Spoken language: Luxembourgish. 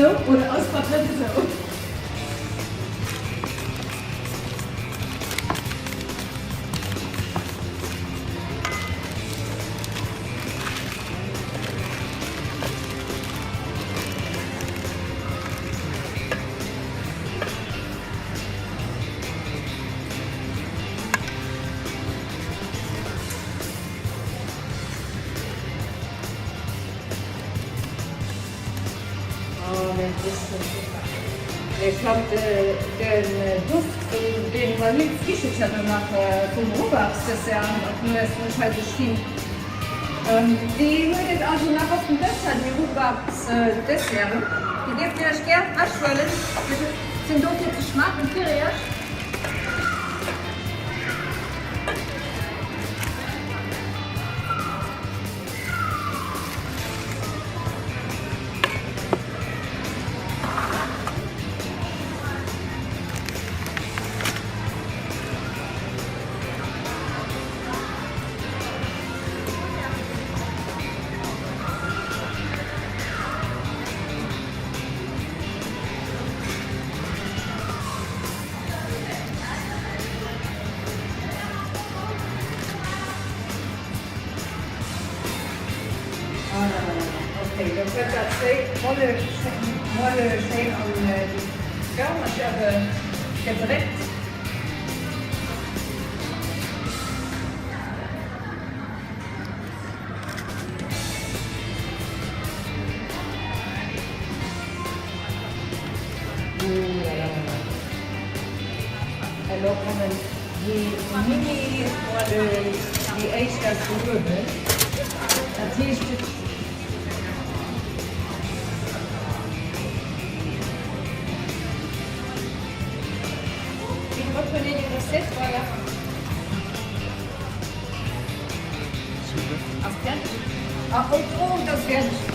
esou oder ass dat net esou? Ech hat den Duft vun den Vanillsfrischelcher do nach vum Rhubarb-Dessert an der Nues, wou ech hei sou stinn. Déi huet et also nach op den Dësch hei, déi Rhubarb-Desserten. Déi dierft dir iech gär frech huelen, sinn do fir ze schmaachen fir iech. Ok, da kënnt dat schéi Moelle schéin an déi Förmercher gedréckt. Elo kommen déi Mini-Moellen, déi éischt aus dem Uewen. Dat heescht et. Reprenez les recettes, voilà. Ass fäerdeg? Ah, oh, oh, dat ass fäerdeg.